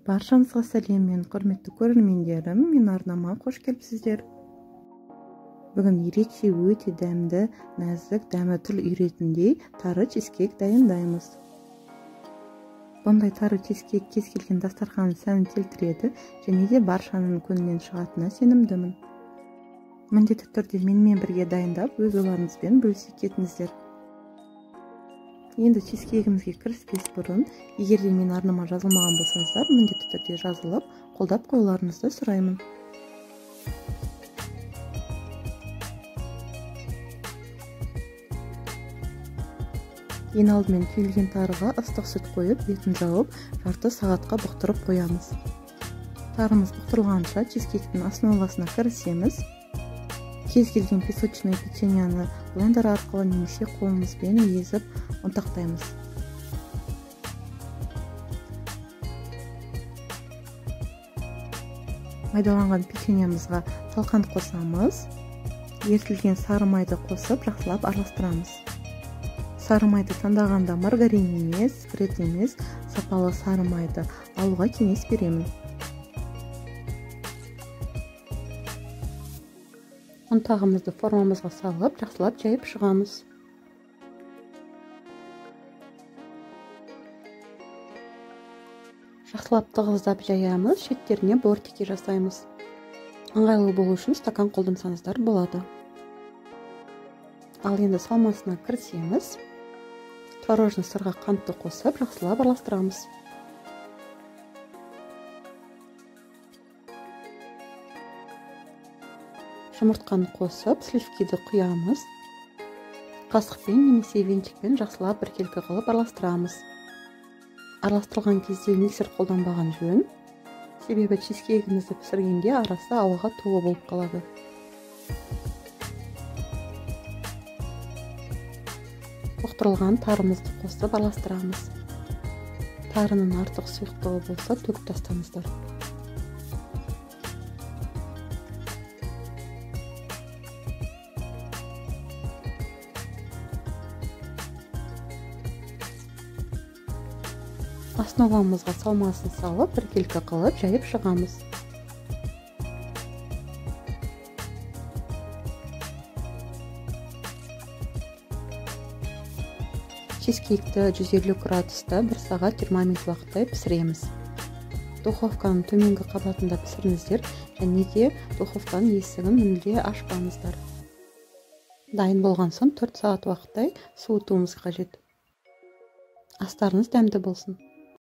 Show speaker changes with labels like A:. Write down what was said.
A: Баршаңызға сәлем, мен құрметті көрермендерім, мен арнама қош келіпсіздер. Бүгін ерекше өте дәмді, нәзік, дәмі тіл үйретіндей тары чизкейк дайындаймыз. Бұндай тары чизкейк кез келген дастархан сәнін келтіреді және де баршаның көңілінен шығатынына сенімдімін. Міндетті түрде менімен бірге дайындап, өз ойларыңызбен бөлісе кетіңіздер. Енді чизкейгімізге кіріспес бұрын, егер де мен арнама жазылмаған болсаңыздар, міндетті түрде жазылып, қолдап қоюларыңызды сұраймын. Ең алдымен түйілген тарыға ыстық сүт қойып, бетін жауып, жарты сағатқа бұқтырып қоямыз. Тарымыз бұқтырылғанша чизкейктің основасына кірісеміз. Кез келген песочный печеньені блендер арқылы немесе қолымызбен езіп ұнтақтаймыз. Майдаланған печеньемізға талқан қосамыз. Ерітілген сары майды қосып жақсылап араластырамыз. Сары майды таңдағанда маргарин емес, спред емес, сапалы сары майды алуға кеңес беремін. Ұнтағымызды формамызға салып, жақсылап жайып шығамыз. Жақсылап тығыздап жаямыз, шеттеріне бортики жасаймыз. Ыңғайлы болу үшін стакан қолдансаңыздар болады. Ал енді салмасына кірісеміз. Творожный сырға қантты қосып, жақсылап араластырамыз. Жұмыртқаны қосып, сливкиді құямыз. Қасықпен немесе венчикпен жақсылап біркелкі қылып араластырамыз. Араластырылған кезде миксер қолданбаған жөн, себебі чизкейгімізді пісіргенде арасы ауаға толы болып қалады. Бұқтырылған тарымызды қосып араластырамыз. Тарының артық сұйықтығы болса, төгіп тастаңыздар. Основамызға салмасын салып, біркелкі қылып жайып шығамыз. Чизкейкті 150 градуста 1 сағат 20 минут уақыттай пісіреміз. Духовканың төменгі қабатында пісіріңіздер және де духовканың есігін мүлде ашпаңыздар. Дайын болған соң 4 сағат уақыттай суытуымыз қажет. Астарыңыз дәмді болсын.